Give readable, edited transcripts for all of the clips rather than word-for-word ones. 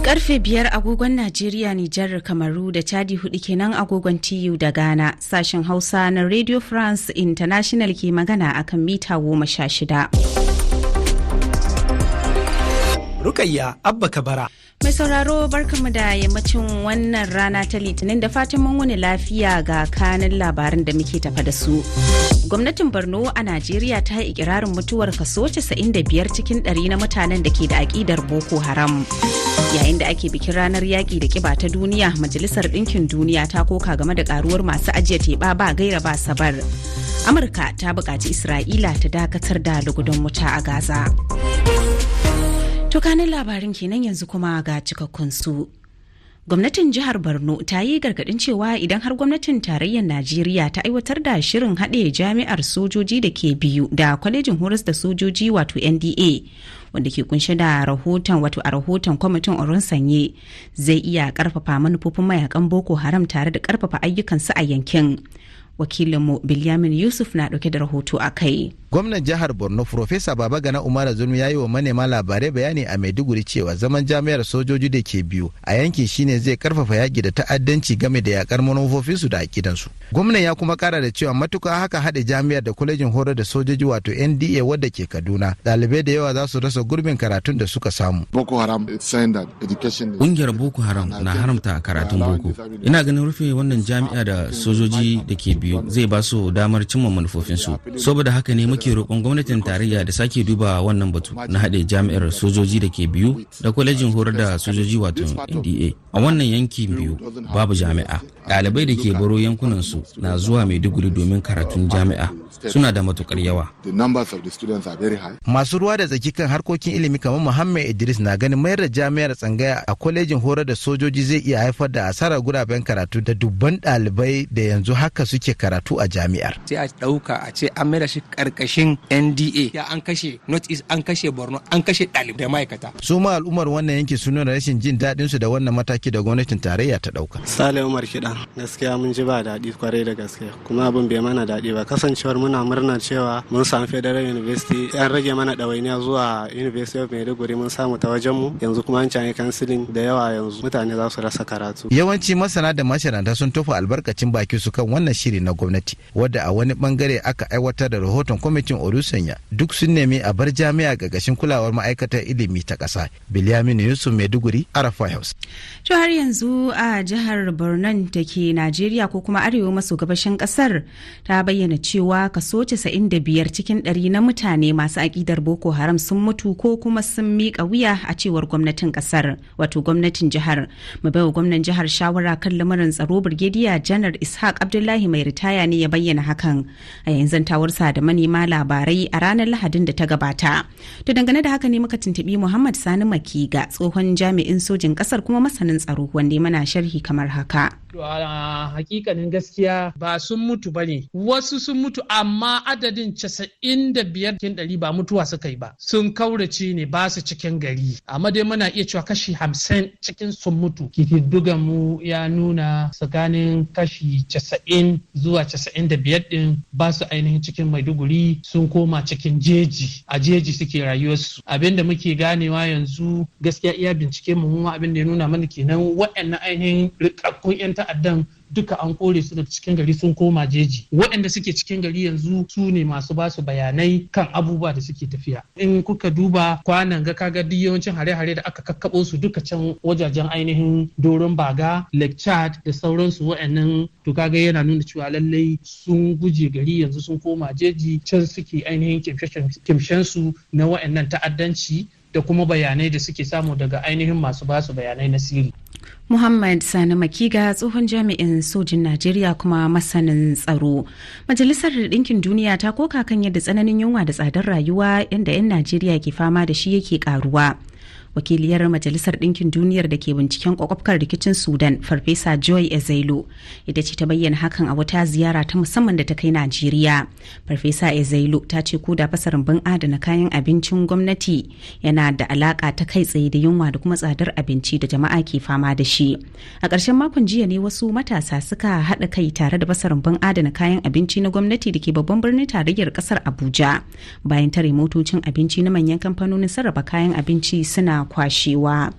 Karfe 5 agogon Najeriya, Nijar, Kamaru da Chadi, 4 kenan agogon TU da Ghana. Sashen Hausa na Radio France International ke magana akan mita 16. Rukayya Abba Kabara. Mai sauraro, barkamu da yammacin wannan rana ta Litinin, da fatan mun wuni lafiya. Ga kanin labaran da muke tafa da su. Gwamnatin Borno a Najeriya ta yi ikirarin mutuwar kaso 95 cikin 100 na mutanen da ke da aƙidar Boko Haram. Yayin da ake bikin ranar yaƙi da ƙiba ta duniya, Majalisar Ɗinkin Duniya ta koka game da ƙaruwar masu ajiye teɓa ba gaira ba sabar. Amurka ta buƙaci Isra'ila ta dakatar da lugudan wuta a Gaza. To, kanin labarin kenan, yanzu kuma ga cikakkun su. Gwamnatin jihar Borno ta yi gargadin cewa idan har gwamnatin tarayyar Najeriya ta aiwatar da shirin haɗe jami'ar sojoji da ke Biyu da kwalejin horas da sojoji, wato NDA, wanda ke kunshe da rahoton, wato a rahoton kwamitin Sanye, zai iya karfafa manufofin mayakan Boko Haram tare da karfafa ayyukansu a yankin. Wakilinmu Bilyamin Yusuf na dauke da rahoto a kai. Gwamnan jihar Borno, Profesa Babagana Umara Zulum, ya yi wa manema labarai bayani a Maiduguri cewa zaman jami'ar sojoji da ke Biyu a yankin shine zai karfafa yaki da ta'addanci game da yakar manufofinsu da akidansu. Gwamnan ya kuma kara da cewa matuka haka haɗe jami'ar da kwalejin horar da sojoji, wato NDA, wadda ke Kaduna, ɗalibai da yawa za su rasa gurbin karatun da suka samu. Boko Haram. Ƙungiyar Boko Haram na haramta karatun boko. Ina ganin rufe wannan jami'a da sojoji da ke Biyu zai ba su damar cimma manufofinsu. Saboda haka ne muke roƙon gwamnatin tarayya da sake duba wannan batu na haɗe jami'ar sojoji da ke Biyu da kwalejin horar da sojoji, wato NDA. A wannan yankin Biyu babu jami'a. Ɗalibai da ke baro yankunan su na zuwa Maiduguri domin karatun jami'a suna da matukar yawa. Masu ruwa da tsaki kan harkokin ilimi kamar Muhammad Idris na ganin mayar da jami'ar tsangaya a kwalejin horar da sojoji zai iya haifar da asarar guraben karatu da dubban ɗalibai da yanzu haka suke karatu a jami'ar. Sai a ɗauka a ce an maida shi karkashin NDA, ya an kashe North East, an kashe Borno, an kashe ɗalibai da ma'aikata. Su ma al'ummar wannan yanki sun nuna rashin jin daɗin su da wannan mataki da gwamnatin tarayya ta ɗauka. Sale Umar Kiɗa, gaskiya mun ji ba daɗi kwarai da gaske, kuma abin bai mana daɗi ba, kasancewar muna murna cewa mun samu Federal University, an rage mana ɗawainiya zuwa University of Maiduguri, mun samu ta wajen mu, yanzu kuma an canyi cancelling, da yawa yanzu mutane za su rasa karatu. Yawanci masana da masharanta sun tofa albarkacin baki su kan wannan shiri na gwamnati, wadda a wani bangare aka aiwatar da rahoton kwamitin Olusanya. Duk sun nemi a bar jami'a ƙarƙashin kulawar ma'aikatar ilimi ta ƙasa. Bilyaminu Yusuf, Maiduguri, RFI Hausa. To, har yanzu a jihar Borno da ke Najeriya, ko kuma arewa maso gabashin kasar, ta bayyana cewa kaso 95 cikin 100 na mutane masu aƙidar Boko Haram sun mutu ko kuma sun miƙa wuya, a cewar gwamnatin kasar, wato gwamnatin jihar. Mai baiwa gwamnan jihar shawara kan lamarin tsaro, Birgediya Janar Ishaq Abdullahi mai ritaya, ne ya bayyana hakan a yayin zantawarsa da manema labarai a ranar Lahadin da ta gabata. To, dangane da haka ne muka tuntubi Muhammad Sani Makiga, tsohon jami'in sojin kasar kuma masanin tsaro, wanda ya mana sharhi kamar haka. A hakikanin gaskiya, ba sun mutu ba ne. Wasu sun mutu, amma adadin 95% ba mutuwa suka yi ba, sun kaurace ne, ba su cikin gari. Amma dai muna iya cewa kashi 50 cikin sun mutu. Kididdigan mu ya nuna tsakanin kashi 90 zuwa 95 din ba su ainihin cikin Maiduguri, sun koma cikin jeji, a jeji suke rayuwarsu. Abinda muke ganewa yanzu, gaskiya iya bincike mu abin da ya nuna mana kenan, waɗannan ainihin rikakkun 'yan ta'addan duka an kore su daga cikin gari, sun koma jeji. Waɗanda suke cikin gari yanzu su ne masu ba su bayanai kan abubuwa da suke tafiya. In kuka duba kwanan ga, kaga duk yawancin hare-hare da aka kakkaɓo su duka can wajajen ainihin Doron Baga, Lake Chad da sauransu waɗannan. To, kaga yana nuna cewa lallai sun guje gari, yanzu sun koma jeji, can suke ainihin kimshen su na waɗannan ta'addanci da kuma bayanai da suke samu daga ainihin masu basu bayanai na sirri. Muhammad Sani Makiga, tsohon jami'in sojin Najeriya kuma masanin tsaro. Majalisar Ɗinkin Duniya ta koka kan yadda tsananin yunwa da tsadar rayuwa yadda 'yan Najeriya ke fama da shi yake karuwa. Wakiliyar Majalisar Ɗinkin Duniyar da ke binciken kwakwafkar rikicin Sudan, Farfesa Joy Ezeilo, ita ce ta bayyana hakan a wata ziyara ta musamman da ta kai Najeriya. Farfesa Ezeilo ta ce ko da fasa rumbun adana kayan abincin gwamnati yana da alaka ta kai tsaye da yunwa da kuma tsadar abinci da jama'a ke fama da shi. A ƙarshen makon jiya ne wasu matasa suka haɗa kai tare da fasa rumbun adana kayan abinci na gwamnati da ke babban birnin tarayyar ƙasar Abuja, bayan tare motocin abinci na manyan kamfanonin sarrafa kayan abinci suna kwashewa.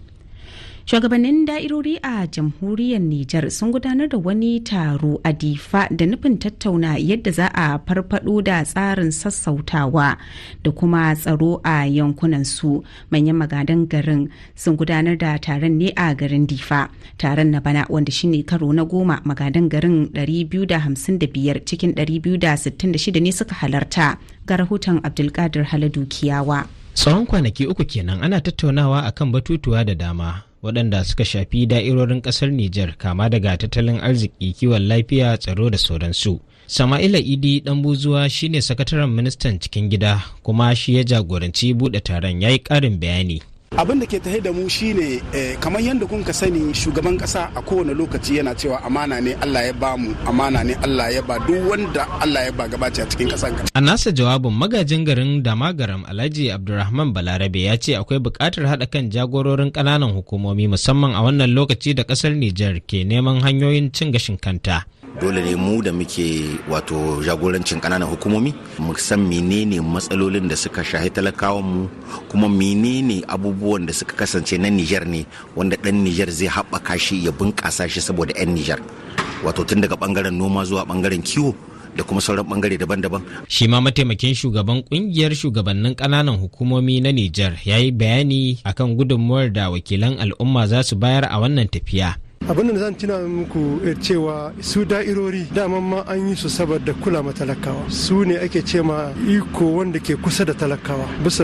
Shugabannin da'irori a Jamhuriyar Nijar sun gudanar da wani taro a Difa da nufin tattauna yadda za a farfado da tsarin sassautawa da kuma tsaro a yankunan su. Manyan magadan garin sun gudanar da taron ne a garin Difa. Taron na bana, wanda shine karo na 10, magadan garin 255 cikin 266 ne suka halarta. Ga rahoton Abdulkadir Haladu Kiyawa. Tsawon kwanaki 3 kenan ana tattaunawa akan batutuwa da dama waɗanda suka shafi da'irorin ƙasar Nijar, kama daga tattalin arziki, kiwon lafiya, tsaro da sauransu. Sama'ila Idi ɗan Buzuwa shine sakataren ministan cikin gida, kuma shi ya jagoranci buɗe taron, ya yi ƙarin bayani. Abin da ke tahe da mu shine, kamar yadda kun ka sani, shugaban kasa a kowane lokaci yana cewa amana ne Allah ya ba mu, amana ne Allah ya ba duk wanda Allah ya ba gabaci a cikin kasan. A nasa jawabin, magajin garin Damagaram, Alhaji Abdulrahman Balarabe, ya ce akwai buƙatar haɗa kan jagororin ƙananan hukumomi, musamman a wannan lokaci da ƙasar Nijar ke neman hanyoyin cin gashin kanta. Dole ne mu da muke wato jagorancin ƙananan hukumomi mu san menene matsalolin da suka shahi talakawan mu, kuma menene abubuwan da suka kasance na Nijar ne wanda ɗan Nijar zai haɓaka shi, ya bunƙasa shi saboda 'yan Nijar, wato tun daga ɓangaren noma zuwa ɓangaren kiwo da kuma sauran bangare daban-daban. Shi ma mataimakin shugaban kungiyar shugabannin ƙananan hukumomi na Nijar ya yi bayani akan gudunmuwar da wakilan al'umma za su bayar a wannan tafiya. Abin da zan tuna muku cewa su da'irori daman ma an yi su saboda kula ma talakawa. Su ne ake ce ma iko wanda ke kusa da talakawa bisa.